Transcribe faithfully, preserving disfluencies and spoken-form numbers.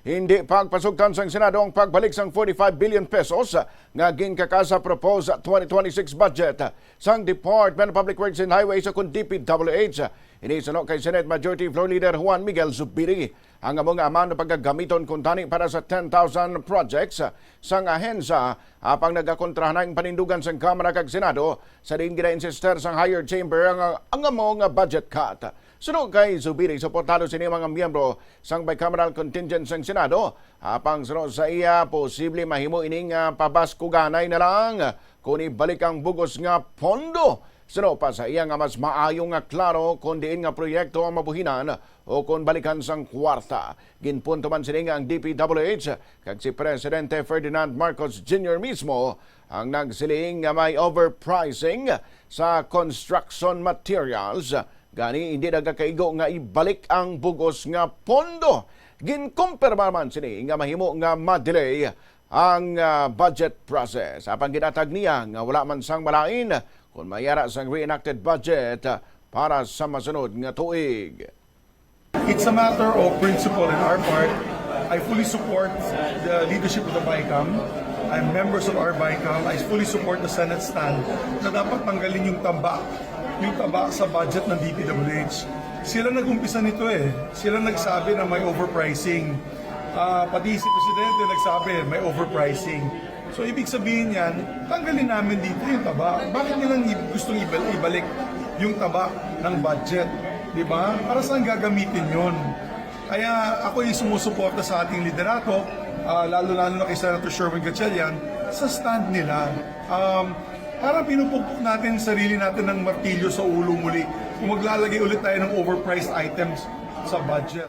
hindi pagpasugtan sang Senado ang pagbalik sang forty-five billion pesos nga ginkaka sa proposed twenty twenty-six budget sang Department of Public Works and Highways o kon D P W H. Ini suno kay Senate Majority Floor Leader Juan Miguel Zubiri. Ang amo nga amount pagagamiton kuntani para sa ten thousand projects sang ahensya, apang nagakontrahan ang panindugan sang Kamara kag Senado, sa diin gina-insister sang higher chamber ang, ang amo nga budget cut. Suno kay Zubiri, suportado sini mga miyembro sang bicameral contingent sang Senado, apang suno sa iya, posible mahimo ini nga pabaskuganay na lang kon ibalik ang bugos nga pondo. Suno pa sa iya nga mas maayo nga klaro kon diin nga proyekto ang mabuhinan o kon balikan sang kwarta. Ginpunto man sini nga ang D P W H kag si Presidente Ferdinand Marcos Junior mismo ang nagsiling nga may overpricing sa construction materials. Gani, hindi nagakaigo nga ibalik ang bugos nga pondo. Ginkumpirma man sini nga mahimo nga ma-delay ang, ah, budget process. Apang ginatag niya nga wala man sang malain kon mayara sang reenacted budget, ah, para sa masunod nga tuig. It's a matter of principle in our part. I fully support the leadership of the BICAM. I'm members of our BICAM. I fully support the Senate stand na dapat tanggalin yung taba, yung taba sa budget ng D P W H. Sila nag-umpisa nito eh. Sila nagsabi na may overpricing. Ah, pati si Presidente nagsabi may overpricing. So, ibig sabihin yan, tanggalin namin dito yung taba. Bakit nilang i-, gustong ibal-, ibalik yung taba ng budget? Di ba? Para saan gagamitin yon? Kaya ako ay sumusuporta sa ating liderato, ah, lalo-lalo na kay Senator Sherwin Gatchalian, sa stand nila. Um, para pinupukpok natin sarili natin ng martilyo sa ulo muli kung maglalagay ulit tayo ng overpriced items sa budget.